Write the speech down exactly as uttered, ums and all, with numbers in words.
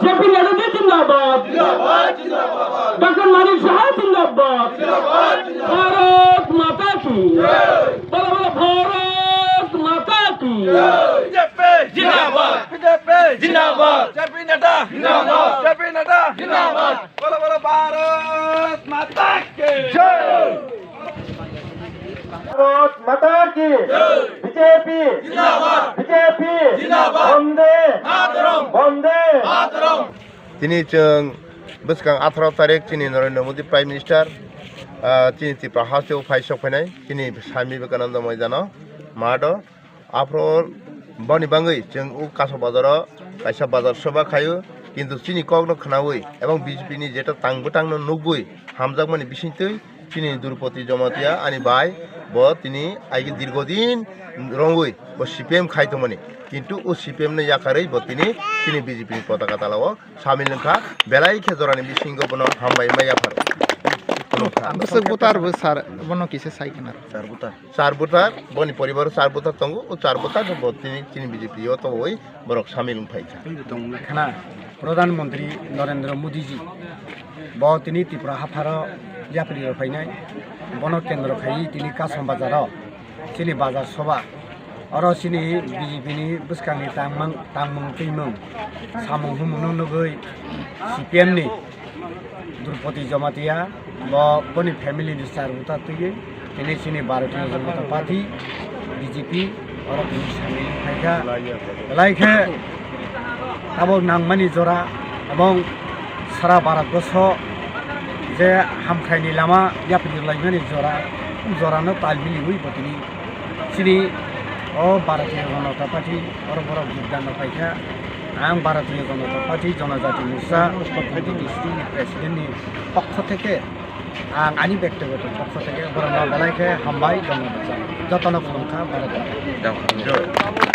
J P Nadda ji zindabad. Doctor Manik Saha zindabad. Bharat Mata ki. Bolo bolo Bharat Mata ki. B J P zindabad. B J P zindabad. J P Nadda zindabad. J P Nadda zindabad. Bolo bolo Bharat Mata ki. Bharat Mata ki. B J P zindabad. B J P zindabad. Bande Mataram. Bande Mataram. Tini chwng bwskang atharo tarik chini Narendra Modi Prime Minister, ah, chini Tripura hasteo phai sok phainai chini Swami Vivekananda Moidano maado. Aphro boni bangwi chwng o Kaso bazaro kaisa bazar soba khaio, kintu chini kokno khwnawi ebong B J P ni jeta tang bwtangno nugwi hamjakmani bisingtwi chini Drupadi Jamatia ani bai bo tini aige dirgodin rongwi bo C P M khai tongmani, kintu o C P M no yakarwi bo tini chini B J P ni potaka talao samil wngkha, belai khe jorani bisingo bono hambai ma yapharo. Khulumkha. Bwswk butar bo sir, bono kisa sai khna. Sir butar. Sir butar, boni poribaro sir butar tongo, o sir butar bo tini chini B J P o toboi borok samil wng phaikha. Khna, Pradhan Mantri Narendra Modi ji bo tini Tripura hapharo yapri rok phainai, bono kendro khai tini Kasom bazaro chini bazar soba. Oro chini B J P ni bwskangni tangmang, tangmung twimung, samung humungno nugwi C P M ni Drupadi Jamatia bo boni family ni sir buta twiwi tini chini Bharatiya Janata Party, B J P, oro tini samil phaikha. Belai khe abo nangmani jora ebong sara Bharat borso je hamkhaini lama yapri laimani jora, jorano tal biliwi bo tini chini o Bharatiya Janata Party oro borok jogdan rok paikha. Ang Bharatiya Janata Party Janajati Morcha District ni President ni pokho theke ang ani bektigoto pokho theke borokno belai khe hambai, dhonnobad. Jotono khulumkha, Bharat Mata ki.